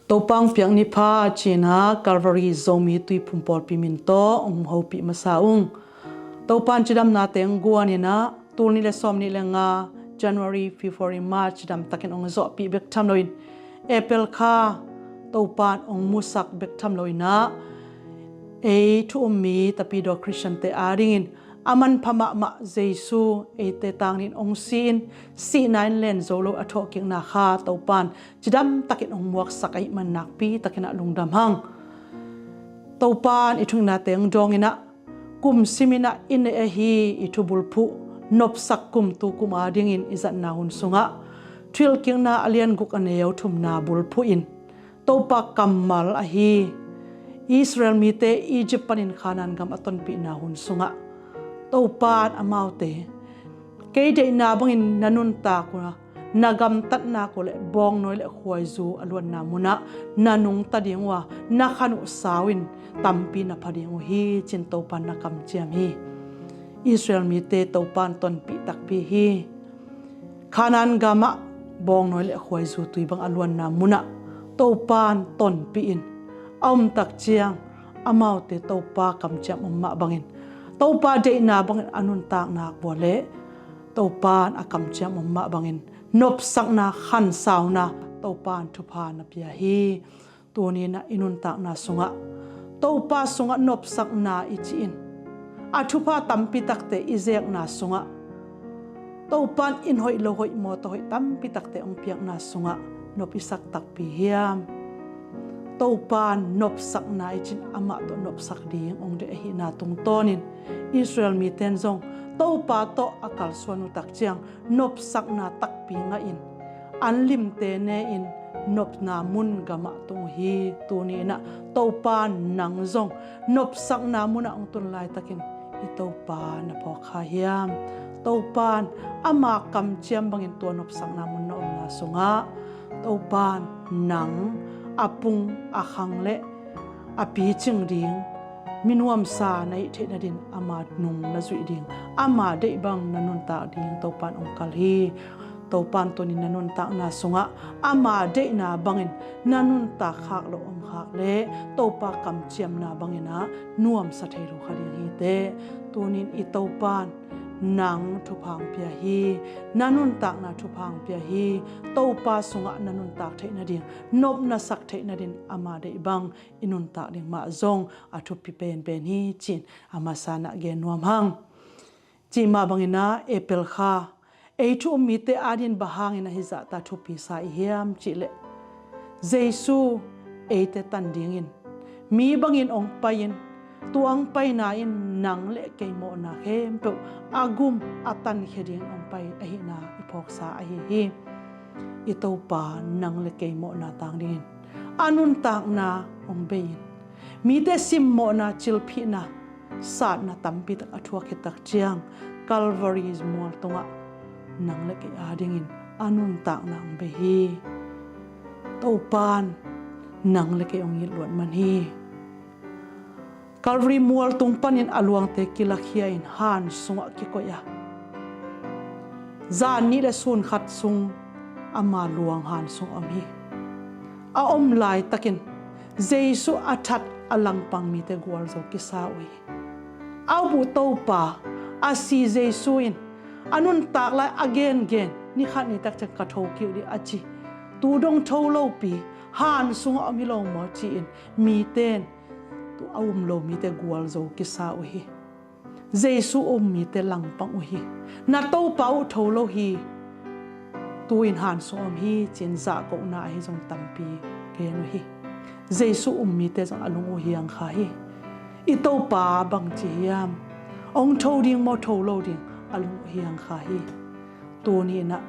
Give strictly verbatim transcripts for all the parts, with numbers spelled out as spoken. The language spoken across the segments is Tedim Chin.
Topa hong piak ni pha ci-in ah Calvary Zomi Tuiphum pawlpi min tawh hong hopih masa ung. Topa in cidamnate hong guan in ah, tul nih le sawm nih le nga, January, February, March cidamtakin hong zawhpih bek tham loin, April kha Topa in hong musak bek tham loin ah, ei thu um mi Tapidaw Khristiante adingin a manpha mahmah Jesu eite tangin hong si-in, sihna in len zo lo a thawhkikna kha Topa in cidamtakin hong muaksak ahih man nakpi takin ah lungdam hang. Topa in i thungetnate hong dawng in ah, kum simin ah i neih ahi i thubulphuh nopsak kum, tu kum adingin i zatna hun sungah Thuhilhkikna a lian guk, a neu thumna bulphuh in, Topa kammal ahi Israel mite Egypt panin Kanaan gam a tonpihna hun sungah Topa in amaute, kei deihna bangin na nuntak uh a, na gamtatna uh le bawngnawi le khuaizu a luanna munah na nungta ding uh a, na khan uh sau in tampi na pha ding uh hi, ci-in Topa in na kamciam hi. Israel mite Topa in tonpih takpi hi. Kanaan gamah bawngnawi le khuaizu tui bang a luanna munah Topa in tonpih in a om tak ciang, amaute Topa kamciam om mah bangin, Topa deihna bangin a nuntak nak uh a le Topa in a kamciam om mah bangin nopsakna, khansauna, Topa in thupha na pia hi. Tuni-in ah i nuntakna sungah Topa sungah nopsakna i cih in, a thupha tampi takte i zekna sungah Topa in hoih lo hoih, mawtaw hoih tampi takte hong piakna sungah nop i sak takpi hiam? Topa in nopsakna i cih in amah tawh nopsak ding hong deih ahihna tungtawnin, Israel mite in zong Topa tawh a kalsuan uh tak ciang nopsakna takpi ngahin, an limte ne-in nopna mun gamah tung uh hi. Tuni-in ah Topa in nang zong nopsakna munah hong tun laitakin i Topa na phawk kha hiam? Topa in ama kamciam bangin tua nopsakna mun na omna sungah Topa in nang a pung, a khang le a picing ding, minuamsa na hih theih nadin ama nung na zuih ding, ama deih bang na nuntak ding Topa in hong kal hi. Topa in tuni-in na nuntakna sungah ama deihna bangin na nuntak khak loh om khak le Topa kamciamna bangin ah nuamsa thei lo kha ding hi teh. Tuni-in i Topa in nang thupha hong pia hi. Na nuntakna thupha hong pia hi. Topa sungah na nuntak theih nading, nop na sak theih nadin ama deih bang i nuntak ding mah zong a thupi penpen hi, ci-in a masa-in ah gen nuam hang. Cih mah bangin ah April kha ei thu um mite adingin bang hangin ahi zahta thupi sa i hiam cih leh, Jesu eite tan dingin mi bangin hong pai-in, tua hong paina in nang le kei mawhna khempeuh a gum a tankhia dingin hong pai ahihna i phawksa ahi hi. I Topa nang le kei mawhna tang dingin a nuntakna hong bei-in, mite simmawhna, cilphihna, satna tampi tak a thuak khit tak ciang, Calvary mual tungah nang le kei adingin a nuntakna hong bei hi. Topa in nang le kei hong it luat man hi. Calvary mual tung panin a luangte kilakhia-in han sungah kikoih a, zan nih le sun khat sung ama luang han sung om hi. A om laitakin Jesu a that a langpang mite gualzo kisa uh hi. A up uh Topa, a si Jesu in a nuntak lai a gengen, ni khat ni tak ciang ka thokik ding a ci, tu dong tho lopi han sungah om hi lo maw ci-in mite in, tu a um lo mite gualzo kisa uh hi. Jesu um mite langpang uh hi. Na Topa uh tho lo hi. Tu-in han sung om hi ci-in zahkohna ahi zong tampi gen uh hi. Jesu um mite zong a lung uh hiang kha hi. I Topa bangci hiam? Hong tho ding maw, tho lo ding? A lung uh hiang kha hi. Tuni-in ah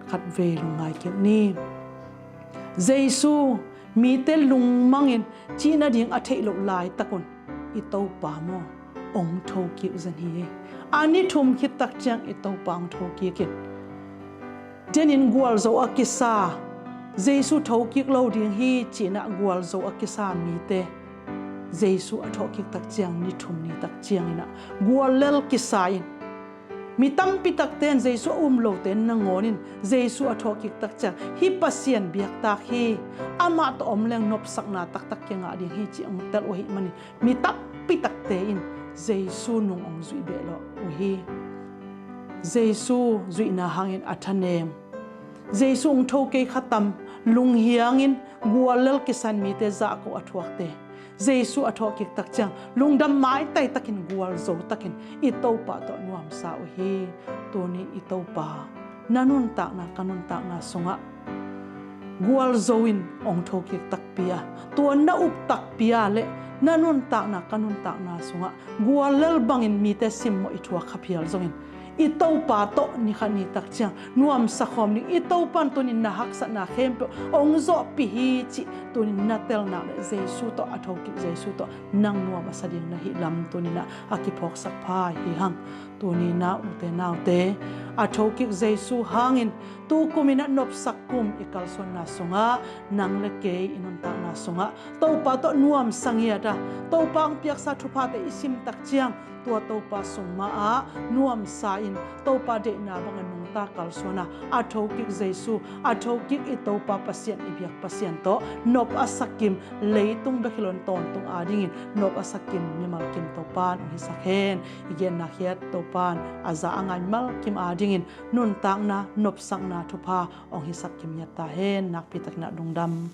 khatvei lungngai kik ni. Jesu mite lungmangin cih nading a theih loh laitak un, i Topa maw, hong thokik zen hi. A ni thum khit tak ciang i Topa hong thokik in, denin gualzo a kisa, Jesu thokik lo ding hi ci-in ah gualzo a kisa mite Jesu a thawhkik tak ciang ni thum ni tak ciangin ah guallel kisa in, Mi tampi takte in Jesu a um lote in nangawn in Jesu a thawhkik tak ciang hih Pasian biaktak hi, amah tawh om leng nopsakna taktak kingah ding hi ci hong tel uh ahih manin mi tampi takte in Jesu nung hong zuih behlawh uh hi. Jesu zuihna hangin a thanem, Jesu hong tho kei kha tam, lunghiangin guallel kisan mite zahko a thuakte, Jesu a thawhkik tak ciang lungdam maitai takin gualzo takin i Topa tawh nuamsa uh hi. Tuni i Topa na nuntakna ka nuntakna sungah gualzo in hong thokik takpi a, tua na up takpi a le na nuntakna ka nuntakna sungah guallel bangin mite simmawh i thuak kha phial zongin i Topa tawh ni khat ni tak ciang nuamsa khawm ding, i Topa in tunin na haksatna khempeuh hong zawhpih hi cih tunin na telnak le Jesu tawh a thokik Jesu tawh nang nuam a sa ding na hih lam tuninah a kiphawksak pha hi hang. Tuninah ute naute, a thokik Jesu hangin tukumin a nopsak kum i kalsuanna sungah nang le kei i nuntakna sungah Topa tawh nuamsa ngiat a, Topa hong piaksa thuphate i sim tak ciang tua Topa sung ma-ah nuamsa in Topa deihna bangin nungta kalsuan a, a thokik Jesu, a thokik i Topa Pasian, i biak Pasian tawh nop a sakim, leitung bek hi loin tawntung adingin nop a sakim mimal kim Topa in hong hisak hen. I genna khiat Topa in a za a ngai mimal kim adingin nuntakna, nopsakna thupha hong hisak kim ngiat ta hen. Nakpi takin a lungdam.